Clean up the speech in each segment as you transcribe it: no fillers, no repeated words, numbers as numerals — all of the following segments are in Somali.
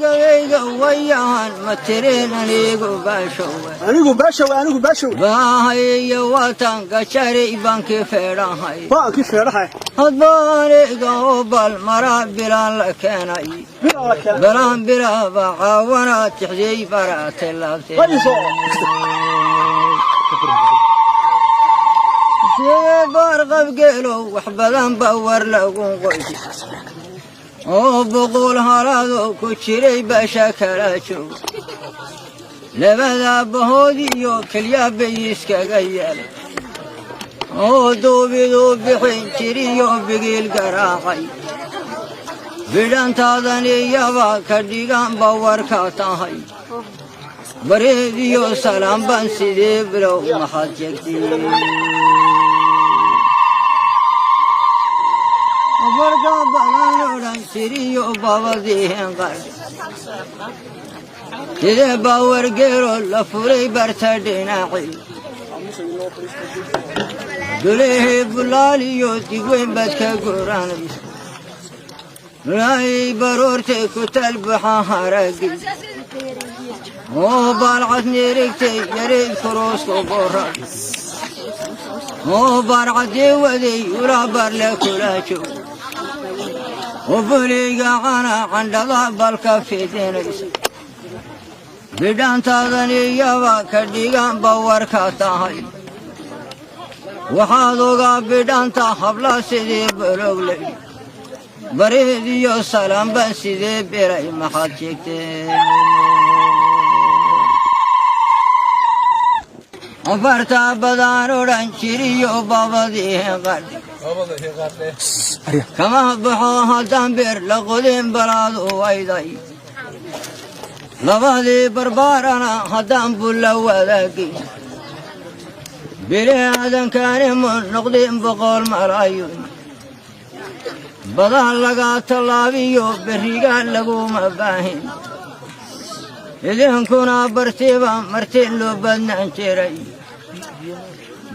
Gabeyga wayahan ma tirin anigu baashowe. Anigu baashow, anigu baashow. Baahayo watan gajaray banki feedhahay. Baankii feedhahay. Hadbaaniga oo bal maraa bilaan la keenay. Bilaan la keenay. Bilaan bilaaba caawana tixdiyey baraatay laabtay. Fadhiiso. Sidee baarqabgeelow wax badan ba war lagu qoysi oo 100 halaadoo ku jiray basha kala joog, labada bahood iyo kelyaa bay iskaga yeelay oo duubiduu bixin jiriyo bigiil garaacay, bidhantaadan iyaba ka dhigan ba warka tahay. Bareed iyo salaam baan sidee bilow maxaad jeegtay? Farka badan odhan jiriyo babadiihin qadh, sidee baa wargeero la furay barta dhinaci dulehii bulaaliyo digweyn baad ka guranaysa, laay baroortay ku talbuxa haragi oo baalcad nirigtay yarid kuruusku boran oo baarcadii waday ula barle kula joog oo buliga cana candhada balka fidinaysa, bidhantaadan iyaba ka dhigan ba warka tahay. Waxaad ogaa bidhanta habla sidii bologley. Bareed iyo salaam baan sidee biray maxaad sheegteen? Afartaa badaan odhan jiriyo babadii qadhi kama baxo haddaan beer la qodin balaadu wayday, labadii barbaarana haddaan bulla wadaagin, bili aadankaani mu noqdin 100 malaayun, badaa laga tallaabiyo berriga laguma baahin, idinkuna bartiba marti loo badnaan jiray,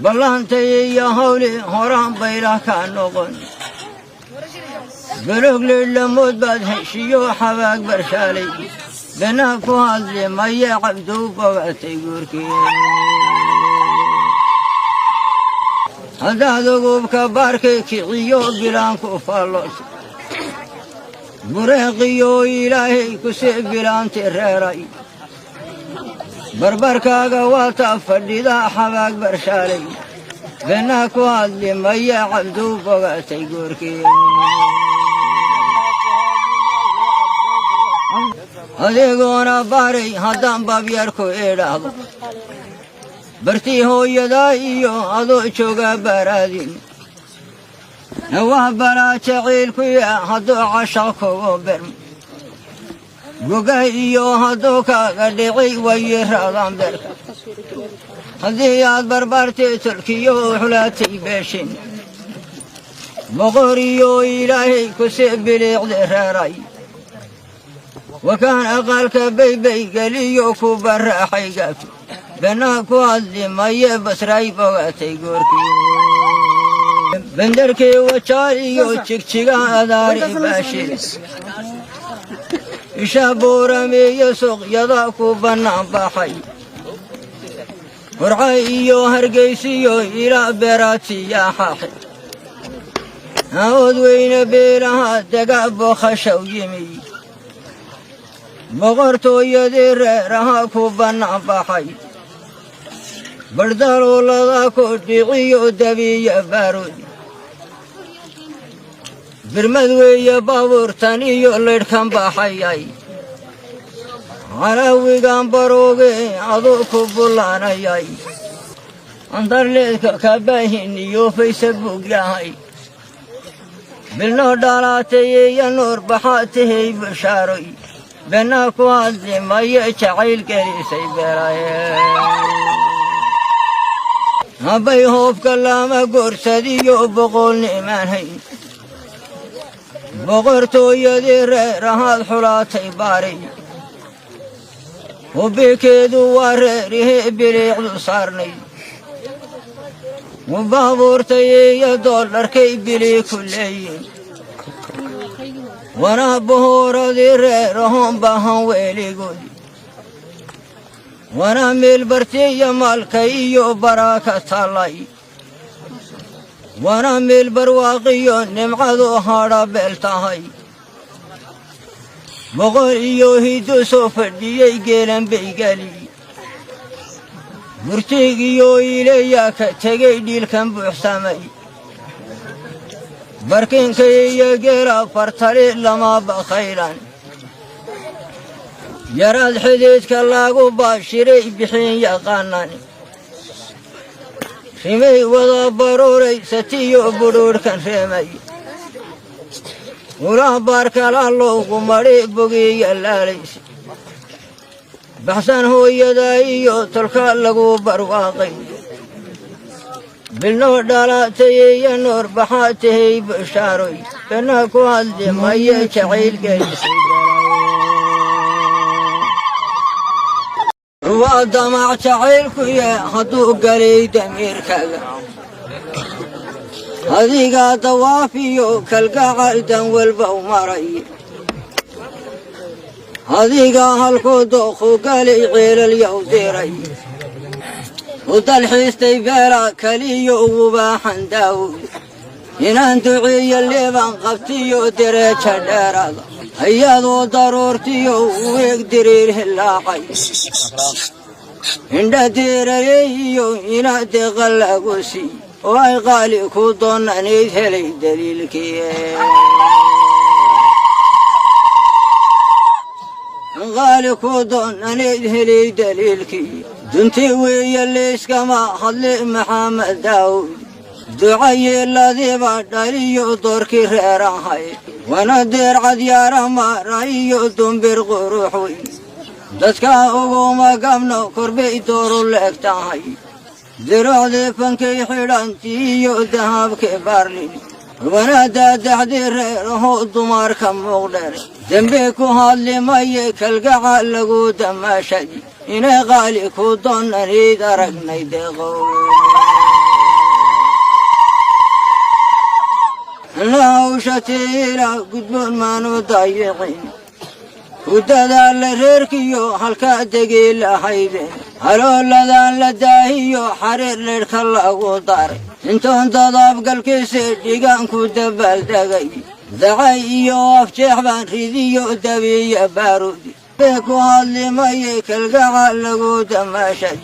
ballantay iyo hawli horaan baylah ka noqon, balogli lamood baad heshiyo xabaag barshaalay, bena ku hadli maye cabdow bogatay guurkii. Haddaad ugubka baarkay kiciyo bilaanku fallos bureeqiyo ilaahay kusii bilaanti reeray, barbarkaaga waata fadhida xabaag barshaalay, bena ku hadli maye cabdow bogatay guurkii. Adigoona baaray haddaan baabyarku idhaahdo bartii hooyadaa iyo adoo jooga baraadin nawah balaa jaciilkuya, hadduu cashaq kugu berm goga iyo hadduu kaaga dhici wayiraadaan beerka, haddii aad barbaartay tulkiyo xulaatay beeshin boqor iyo ilaahay kusii biliicdi reeray, wakaan aqalka baybay geliyo ku baraaxay gaabto, bena ku hadli maye basray bogatay goorkii. Benderkii wajaal iyo jigjiga adaari baashir isha buuramiyo suuqyada ku bannaan baxay, burca iyo hargeysiyo ilaa beeraatiya xaaxe, awood weyne beelaha dega bokhashaw yimi, boqortooyadii reeraha ku bannaan baxay, bardaloolada ku dhiciyo dabiya baaruud, birmad weeye baabuurtan iyo laydhkan baxayay, calaawigan barooge aduu ku bullaanayay, andarleedka kabaahin iyo Facebook yahay, bilnoo dhalaatay iyo nuur baxaa tahay bushaaroy, bena ku hadli maye jacayl gelisay beeraye. Habbay hoobka lama goorsadiyo boqolnimaan hayn, boqortooyadii reerahaad xulaatay baaray, hubbikeedu waa reerihii biliicdu saarnay, baabuurtay iyo doolarkay bilii ku leeyiin. Wana bohoradii reerahoon bahan weeligoodi, wana meel bartiya maalka iyo baraaka tallay, wana meel barwaaqiyo nimcadu hadha beel tahay. Boqor iyo hiddo soo fadhiyey geelan baygali, murtigiyo iilayaa ka tegey dhiilkan buuxsamay. Barkinka iyo geela fartali lama bakhaylan, yaraad xididka lagu baashiray bixin yaqaanan. Rimay wada baruuray satiyo budhuudhkan reemay, ulaha baarkala loogu madhi bogiya laalaysa. Baxsan hooyada iyo tolka lagu barwaaqay, bilnoo dhalatay iyo noor baxaa tahay bushaaroy. Bena ku hadli maye jacayl gelisay, waa damac jacaylku ye hadduu galay damiirkaaga. Adigaa dawaafiyo kalgacal dan walba u maray, adigaa halkuu dooqu galay ceelal yow diray, u dalxiistay beela kaliyo ubaaxan daawud. Inaan duceeyo leebaan qabtiyo dereeja dheeraada, iyadoo daruurtiyo weeg diriir hilaacay, indha diirareeyo ina deeqa lagu siiy oo ay qaali ku doonanayd helay daliilkii. Qaali ku doonanayd helay daliilkii. Dunti weeye layskama hadli Maxamed Daawud, ducayeeladiiba dhaliyo doorkii reerahay, wana deer cadyaara marayo dumbir qurux weyn. Dadka uguma gabno korbay dooru leeg tahay, dirucdii fankay xidhantiiyo dahabkii baarlin, wana daadaxdii reeraho dumarka muuqdheer. Dembi ku hadli maye kalgaca lagu damaashay, inay qaali ku doonanayd aragnay deeqow. Hawshatiila gudboon maanu dayicin, ku dadaala reerkiyo halkaa degi lahaydeen, halooladan la daahiyo xariir leydhka lagu daray. Intoon dadaabgalkiisa dhigaanku dabaaldegay, dacay iyo afjeex baan ridiyo dabiya baarudi. Ku hadli maye kalgaca lagu damaashay.